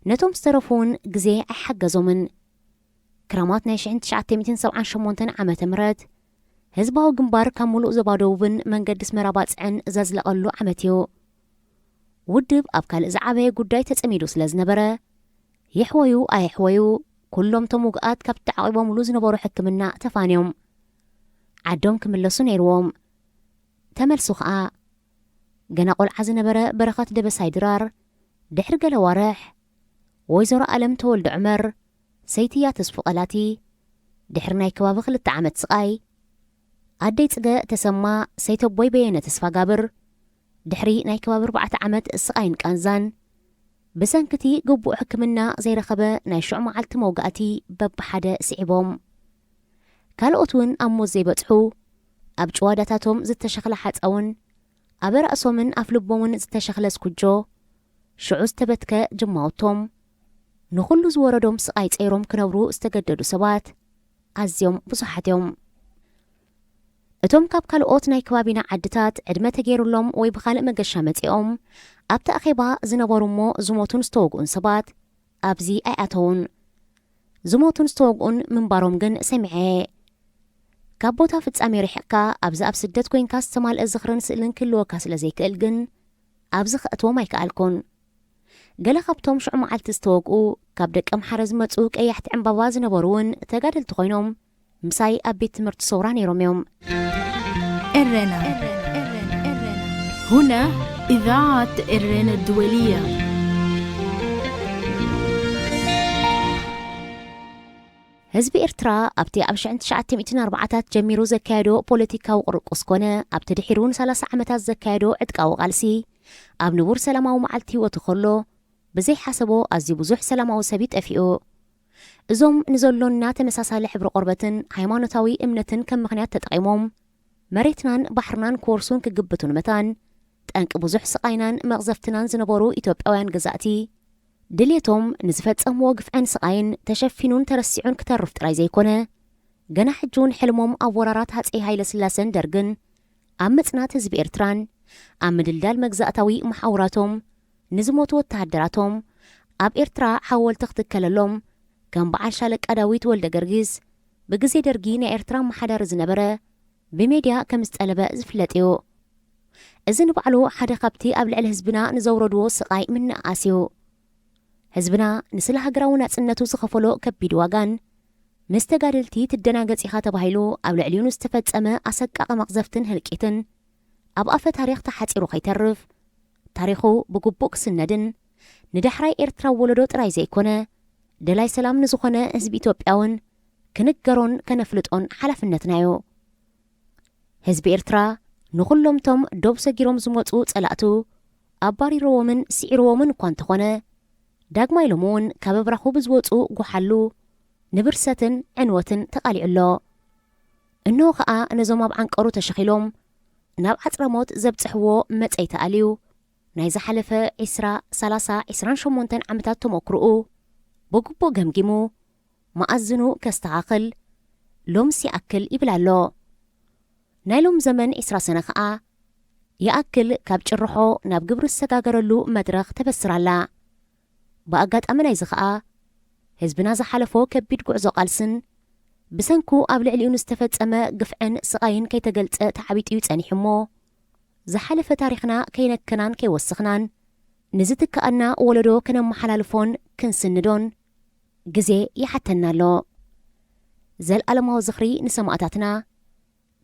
ነቶም ዝተረፉ እውን ግዜ ኣይሓገዞምን። ክረማት ናይ ሽሕን ትሽዓተ ሚእትን ሰብዓን ሸሞንተን ዓመተ ምህረት፣ ህዝባዊ ግንባር ካብ ምሉእ ዞባ ደቡብን መንገዲ ኣስመራ ባጽዕን ዘዝለቐሉ ዓመት እዩ። ውድብ ኣብ ካልእ ዝዓበየ ጉዳይ ተጸሚዱ ስለ ዝነበረ፣ ይሕወዩ ኣየሕወዩ፣ ኩሎም እቶም ውግኣት ካብቲ ተዓቒቦምሉ ዝነበሩ ሕክምና ተፋንዮም ዓዶም ክምለሱ ነይርዎም። ተመልሱ ኸኣ። ገና ቆልዓ ዝነበረ በረኸት ደበሳይ ድራር፣ ድሕሪ ገለ ዋርሕ፣ ወይዘሮ ኣለም ተወልደ ዑመር፣ ሰይቲ እያ ተስፉ ቀላቲ፣ ድሕሪ ናይ ከባቢ ክልተ ዓመት ስቓይ፣ ኣደይ ጽገ ተሰማ፣ ሰይተቦይ በየነ ተስፋጋብር፣ ድሕሪ ናይ ከባቢ ኣርባዕተ ዓመት ስቓይን ቃንዛን፣ ብሰንኪ እቲ ግቡእ ሕክምና ዘይረኸበ ናይ ሽዑ መዓልቲ መውጋእቲ በብሓደ ስዒቦም። ካልኦት እውን ኣብ ሞት ዘይበጽሑ፣ ኣብ ጭዋዳታቶም ዝተሸኽለ ሓጻውን ኣብ ራእሶምን ኣፍ ልቦምን ዝተሸኽለ ስኩጆ፣ ሽዑ ዝተበትከ ጅማውቶም፣ ንኹሉ ዝወረዶም ስቓይ ጸይሮም ክነብሩ ዝተገደዱ ሰባት ኣዝዮም ብዙሓት እዮም። እቶም ካብ ካልኦት ናይ ከባቢና ዓድታት ዕድመ ተገይሩሎም ወይ ብኻልእ መገሻ መጺኦም ኣብቲ ኣኼባ ዝነበሩ እሞ ዝሞቱን ዝተወግኡን ሰባት ኣብዚ ኣይኣተዉን። ዝሞቱን ዝተወግኡን ምንባሮም ግን ሰሚዐ እየ። ካብ ቦታ ፍጻሜ ርሒቕካ ኣብዚ ኣብ ስደት ኮይንካ ዝተማልአ ዝኽርን ስእልን ክህልወካ ስለ ዘይክእል ግን ኣብዚ ከእትዎም ኣይከኣልኩን። ገለ ካብቶም ሽዑ መዓልቲ ዝተወግኡ፣ ካብ ደቀምሓረ ዝመጹ ቀያሕቲ ዕምባባ ዝነበሩ እውን ተጋደልቲ ኮይኖም ምሳይ ኣብ ቤት ትምህርቲ ሰውራ ነይሮም እዮም። إرينا. هنا إذاعة إرينا الدولية. ህዝቢ ኤርትራ ኣብቲ ኣብ ሽሕን ትሽዓተ ሚእትን ኣርባዓታት ጀሚሩ ዘካየዶ ፖለቲካዊ ቅርቁስ ኮነ ኣብቲ ድሒሩ ንሰላሳ ዓመታት ዘካየዶ ዕጥቃዊ ቃልሲ፣ ኣብ ንቡር ሰላማዊ መዓልቲ ህይወቱ ከሎ፣ ብዘይሓሰቦ ኣዝዩ ብዙሕ ሰላማዊ ሰብ እዩ ጠፊኡ። እዞም ንዘሎና ተመሳሳሊ ሕብሪ ቆርበትን ሃይማኖታዊ እምነትን ከም ምኽንያት ተጠቒሞም፣ መሬትናን ባሕርናን ክወርሱን ክግብቱን መታን፣ ጠንቂ ብዙሕ ስቓይናን መቕዘፍትናን ዝነበሩ ኢትዮጵያውያን ገዛእቲ፣ ድልየቶም ንዝፈጸምዎ ግፍዕን ስቓይን ተሸፊኑን ተረሲዑን ክተርፍ ጥራይ ዘይኮነ፣ ገና ሕጂ እውን ሕልሞም ኣብ ወራራት ሃጸይ ሃይለ ስላሰን ደርግን፣ ኣብ ምጽናት ህዝቢ ኤርትራን፣ ኣብ ምድልዳል መግዛእታዊ መሓውራቶም፣ ንዝሞቱ ወተሃደራቶም፣ ኣብ ኤርትራ ሓወልቲ ክትከለሎም፣ ከም በዓል ሻለቃ ዳዊት ወልደ ገርጊስ፣ ብግዜ ደርጊ ናይ ኤርትራ ኣመሓዳሪ ዝነበረ፣ ብሜድያ ከም ዝጠለበ ዝፍለጥ እዩ። እዚ ንባዕሉ ሓደ ካብቲ ኣብ ልዕሊ ህዝብና ንዘውረድዎ ስቓይ ምንእኣስ እዩ። ህዝብና ንስለ ሃገራዊ ናጽነቱ ዝኸፈሎ ከቢድ ዋጋን፣ ምስ ተጋደልቲ ትደናገጽ ኢኻ ተባሂሉ ኣብ ልዕሊኡ ንዝተፈጸመ ኣሰቃቒ መቕዘፍትን ህልቂትን፣ ኣብ ኣፈ ታሪኽ ተሓጺሩ ከይተርፍ፣ ታሪኹ ብግቡእ ክስነድን ንዳሕራይ ኤርትራዊ ወለዶ ጥራይ ዘይኮነ፣ ደላይ ሰላም ንዝኾነ ህዝቢ ኢትዮጵያ እውን ክንገሮን ከነፍልጦን ሓላፍነትና እዩ። ህዝቢ ኤርትራ ንኹሎምቶም ዶብ ሰጊሮም ዝመጹ ጸላእቱ ኣባሪርዎምን ስዒርዎምን እኳ እንተኾነ፣ ዳግማይ ሎሚ እውን ካብ ኣብራኹ ብዝወጹ ጎሓሉ ንብርሰትን ዕንወትን ተቓሊዑ ኣሎ። እንሆ ኸኣ ነዞም ኣብ ዓንቀሩ ተሸኺሎም ናብ ዓጽረ ሞት ዘብጽሕዎ መጸይ ተኣልዩ፣ ናይ ዝሓለፈ ዒስራ፣ ሰላሳ፣ ዒስራን ሸሞንተን ዓመታት ተመክሮኡ ብግቡእ ገምጊሙ፣ መኣዝኑ ከስተኻኽል ሎምስ ይኣክል ይብል ኣሎ። ናይ ሎም ዘመን ዒስራ ሰነ ኸኣ ይኣክል ካብ ጭርሖ ናብ ግብሪ ዝሰጋገረሉ መድረኽ ተበስር ኣላ። ብኣጋጣሚ ናይዚ ኸኣ ህዝብና ዝሓለፎ ከቢድ ጉዕዞ ቃልስን ብሰንኩ ኣብ ልዕሊኡ ንዝተፈጸመ ግፍዕን ስቓይን ከይተገልጸ ተዓቢጡ እዩ ጸኒሑ እሞ፣ ዝሓለፈ ታሪኽና ከይነከናን ከይወሰኽናን ንዝትክኣና ወለዶ ከነመሓላልፎን ክንስንዶን ግዜ ይሓተና ኣሎ። ዘልኣለማዊ ዝኽሪ ንሰማእታትና።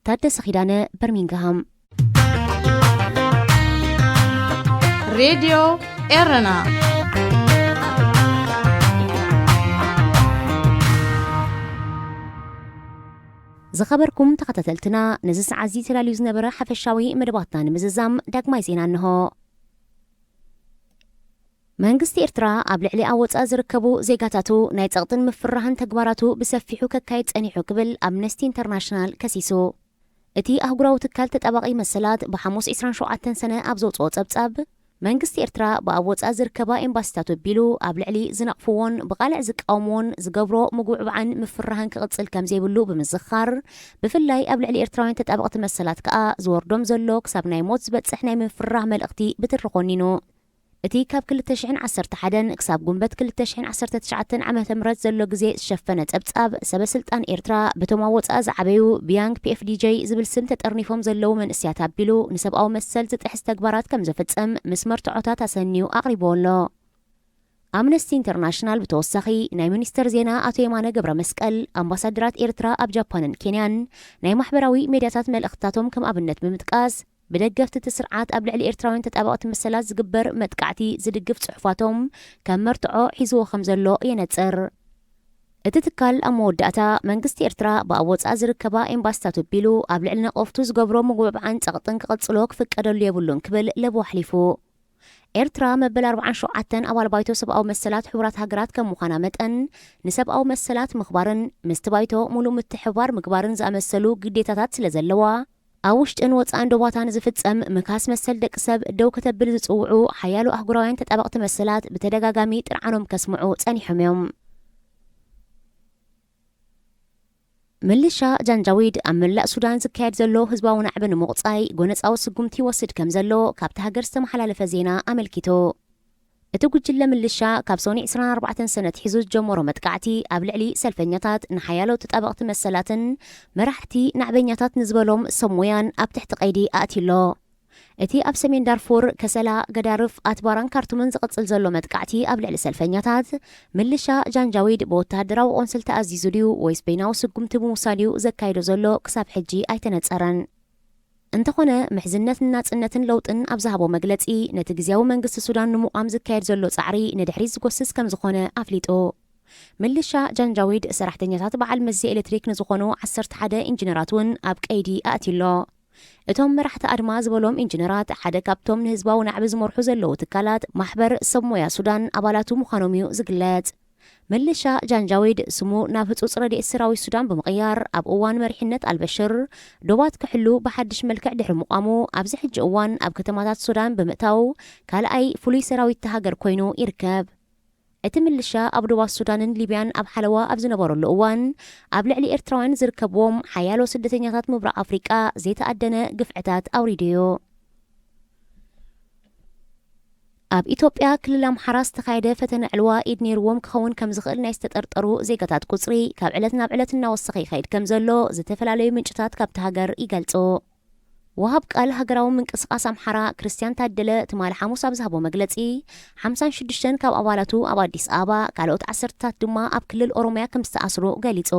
ታደሰ ኪዳነ፣ በርሚንግሃም። ሬድዮ ኤረና። ዝኸበርኩም ተኸታተልትና፣ ነዚ ሰዓት እዚ ተዳልዩ ዝነበረ ሓፈሻዊ መደባትና ንምዝዛም ዳግማይ ዜና እንሆ። መንግስቲ ኤርትራ ኣብ ልዕሊ ኣብ ወጻኢ ዝርከቡ ዜጋታቱ ናይ ጸቕጥን ምፍርራህን ተግባራቱ ብሰፊሑ ከካይድ ጸኒሑ ክብል ኣምነስቲ ኢንተርናሽናል ከሲሱ። እቲ ኣህጉራዊ ትካል ተጣባቒ መሰላት ብሓሙስ ዒስራን ሸውዓተን ሰነ ኣብ ዘውጽኦ ጸብጻብ፣ መንግስቲ ኤርትራ ብኣብ ወጻኢ ዝርከባ ኤምባሲታት ኣቢሉ ኣብ ልዕሊ ዝነቕፍዎን ብቓልዕ ዝቃወምዎን ዝገብሮ ምጉዕባዕን ምፍርራህን ክቕጽል ከም ዘይብሉ ብምዝኻር፣ ብፍላይ ኣብ ልዕሊ ኤርትራውያን ተጣበቕቲ መሰላት ከኣ ዝወርዶም ዘሎ ክሳብ ናይ ሞት ዝበጽሕ ናይ ምፍርራህ መልእኽቲ ብትሪ ኮኒኑ። እቲ ካብ ክልተ ሽሕን ዓሰርተ ሓደን ክሳብ ጉንበት ክልተ ሽሕን ዓሰርተ ትሽዓተን ዓመተ ምህረት ዘሎ ግዜ ዝሸፈነ ጸብጻብ፣ ሰበ ስልጣን ኤርትራ በቶም ኣብ ወጻኢ ዝዓበዩ ብያንግ ፒኤፍዲጀይ ዝብል ስም ተጠርኒፎም ዘለዉ መንእሰያት ኣቢሉ ንሰብኣዊ መሰል ዝጥሕስ ተግባራት ከም ዝፍጽም ምስ መርትዖታት ኣሰንዩ ኣቕሪብዎ ኣሎ። ኣምነስቲ ኢንተርናሽናል ብተወሳኺ ናይ ሚኒስተር ዜና ኣቶ የማነ ገብረ መስቀል፣ ኣምባሳደራት ኤርትራ ኣብ ጃፓንን ኬንያን ናይ ማሕበራዊ ሜድያታት መልእኽትታቶም ከም ኣብነት ብምጥቃስ፣ ብደገፍቲ እቲ ስርዓት ኣብ ልዕሊ ኤርትራውያን ተጣበቕቲ መሰላት ዝግበር መጥቃዕቲ ዝድግፍ ጽሑፋቶም ከም መርትዖ ሒዝዎ ከም ዘሎ የነጽር። እቲ ትካል ኣብ መወዳእታ፣ መንግስቲ ኤርትራ ብኣብ ወጻኢ ዝርከባ ኤምባሲታት ኣቢሉ ኣብ ልዕሊ ነቐፍቱ ዝገብሮ ምጉዕባዕን ጸቕጥን ክቕጽሎ ክፍቀደሉ የብሉን ክብል ለበዋ ኣሕሊፉ። ኤርትራ መበል ኣርባዓን ሸውዓተን ኣባል ባይቶ ሰብኣዊ መሰላት ሕቡራት ሃገራት ከም ምዃና መጠን፣ ንሰብኣዊ መሰላት ምኽባርን ምስቲ ባይቶ ምሉእ ምትሕብባር ምግባርን ዝኣመሰሉ ግዴታታት ስለ ዘለዋ፣ ኣብ ውሽጥን ወጻእን ዶባታ ንዝፍጸም ምካስ መሰል ደቂ ሰብ ደው ከተብል ዝጽውዑ ሓያሎ ኣህጉራውያን ተጣበቕቲ መሰላት ብተደጋጋሚ ጥርዓኖም ከስምዑ ጸኒሖም እዮም። ምልሻ ጃንጃዊድ ኣብ መላእ ሱዳን ዝካየድ ዘሎ ህዝባዊ ናዕቢ ንምቑጻይ ጎነጻዊ ስጉምቲ ይወስድ ከም ዘሎ ካብቲ ሃገር ዝተመሓላለፈ ዜና ኣመልኪቱ። እቲ ጉጅለ ምልሻ ካብ ሰኑይ ዕስራን ኣርባዕተን ሰነ ኣትሒዙ ዝጀመሮ መጥቃዕቲ ኣብ ልዕሊ ሰልፈኛታት፣ ንሓያሎ ተጣበቕቲ መሰላትን መራሕቲ ናዕበኛታት ንዝበሎም ሰብ ሞያን ኣብ ትሕቲ ቀይዲ ኣእትዩ ኣሎ። እቲ ኣብ ሰሜን ዳርፉር፣ ከሰላ፣ ገዳርፍ፣ ኣትባራን ካርቱምን ዝቕጽል ዘሎ መጥቃዕቲ ኣብ ልዕሊ ሰልፈኛታት፣ ምልሻ ጃንጃዊድ ብወተሃደራዊ ቆንስል ተኣዚዙ ድዩ ወይስ በይናዊ ስጉምቲ ብምውሳድ እዩ ዘካይዶ ዘሎ ክሳብ ሕጂ ኣይተነጸረን። እንተኾነ፣ ምሕዝነት ንናጽነትን ለውጥን ኣብ ዝሃቦ መግለጺ፣ ነቲ ግዝያዊ መንግስቲ ሱዳን ንምቋም ዝካየድ ዘሎ ጻዕሪ ንድሕሪት ዝጎስስ ከም ዝኾነ ኣፍሊጡ። ምልሻ ጃንጃዊድ ሰራሕተኛታት በዓል መዚ ኤሌክትሪክ ንዝኾኑ ዓሰርተ ሓደ ኢንጂነራት እውን ኣብ ቀይዲ ኣእትዩ ኣሎ። እቶም መራሕቲ ኣድማ ዝበሎም ኢንጂነራት፣ ሓደ ካብቶም ንህዝባዊ ናዕቢ ዝመርሑ ዘለዉ ትካላት ማሕበር ሰብ ሞያ ሱዳን ኣባላቱ ምዃኖም እዩ ዝግለጽ። ምልሻ ጃንጃዊድ ስሙ ናብ ህጹጽ ረድኤት ሰራዊት ሱዳን ብምቕያር፣ ኣብ እዋን መሪሕነት ኣልበሽር ዶባት ክሕሉ ብሓድሽ መልክዕ ድሕሪ ምቋሙ፣ ኣብዚ ሕጂ እዋን ኣብ ከተማታት ሱዳን ብምእታው ካልኣይ ፍሉይ ሰራዊት እታ ሃገር ኮይኑ ይርከብ። እቲ ምልሻ ኣብ ዶባት ሱዳንን ሊብያን ኣብ ሓለዋ ኣብ ዝነበረሉ እዋን፣ ኣብ ልዕሊ ኤርትራውያን ዝርከብዎም ሓያሎ ስደተኛታት ምብራቕ ኣፍሪቃ ዘይተኣደነ ግፍዕታት ኣውሪዱ እዩ። ኣብ ኢትዮጵያ ክልል ኣምሓራ ዝተኻየደ ፈተነ ዕልዋ ኢድ ነይርዎም ክኸውን ከም ዝኽእል ናይ ዝተጠርጠሩ ዜጋታት ቁጽሪ ካብ ዕለት ናብ ዕለት እናወሰኸ ይኸይድ ከም ዘሎ ዝተፈላለዩ ምንጭታት ካብቲ ሃገር ይገልጹ። ወሃብ ቃል ሃገራዊ ምንቅስቓስ ኣምሓራ ክርስቲያን ታደለ ትማሊ ሓሙስ ኣብ ዝሃቦ መግለጺ፣ ሓምሳን ሽዱሽተን ካብ ኣባላቱ ኣብ ኣዲስ ኣበባ፣ ካልኦት ዓሰርታት ድማ ኣብ ክልል ኦሮምያ ከም ዝተኣስሩ ገሊጹ።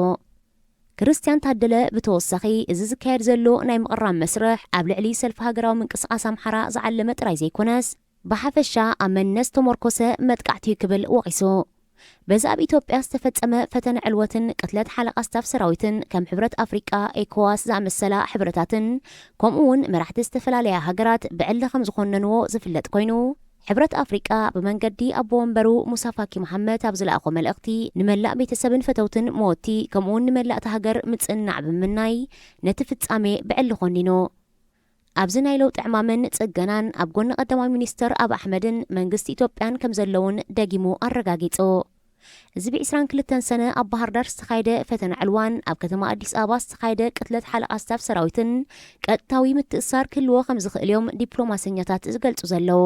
ክርስቲያን ታደለ ብተወሳኺ፣ እዚ ዝካየድ ዘሎ ናይ ምቕራብ መስርሕ ኣብ ልዕሊ ሰልፊ ሃገራዊ ምንቅስቓስ ኣምሓራ ዝዓለመ ጥራይ ዘይኮነስ፣ ብሓፈሻ ኣብ መንነት ዝተመርኮሰ መጥቃዕቲ እዩ ክብል ወቒሱ። በዚ ኣብ ኢትዮጵያ ዝተፈጸመ ፈተነ ዕልወትን ቅትለት ሓለቓ ስታፍ ሰራዊትን ከም ሕብረት ኣፍሪቃ፣ ኤኮዋስ ዝኣመሰላ ሕብረታትን ከምኡ እውን መራሕቲ ዝተፈላለያ ሃገራት ብዕሊ ከም ዝኾነንዎ ዝፍለጥ ኮይኑ፣ ሕብረት ኣፍሪቃ ብመንገዲ ኣቦ ወንበሩ ሙሳ ፋኪ መሓመድ ኣብ ዝለኣኾ መልእኽቲ ንመላእ ቤተሰብን ፈተውትን መወቲ ከምኡ እውን ንመላእቲ ሃገር ምጽንናዕ ብምምናይ ነቲ ፍጻሜ ብዕሊ ኮኒኑ። ኣብዚ ናይ ለውጢ ዕማምን ጽገናን ኣብ ጎኒ ቀዳማይ ሚኒስተር ኣብ ኣሕመድን መንግስቲ ኢትዮጵያን ከም ዘለውን ደጊሙ ኣረጋጊጹ። እዚ ብ22 ሰነ ኣብ ባህር ዳር ዝተኻየደ ፈተነ ዕልዋን ኣብ ከተማ ኣዲስ ኣበባ ዝተኻየደ ቅትለት ሓለቓ ስታፍ ሰራዊትን ቀጥታዊ ምትእሳር ክህልዎ ከም ዝኽእል እዮም ዲፕሎማሰኛታት ዝገልጹ ዘለዉ።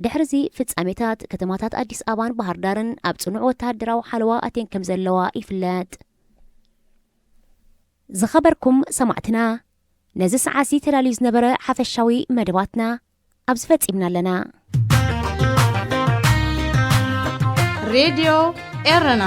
ድሕሪ እዚ ፍጻሜታት ከተማታት ኣዲስ ኣበባን ባህር ዳርን ኣብ ጽኑዕ ወተሃደራዊ ሓለዋ ኣትየን ከም ዘለዋ ይፍለጥ። ዝኸበርኩም ሰማዕትና፣ ነዚ ሰዓት እዚ ተዳልዩ ዝነበረ ሓፈሻዊ መደባትና ኣብዚ ፈጺምና ኣለና። ሬድዮ ኤረና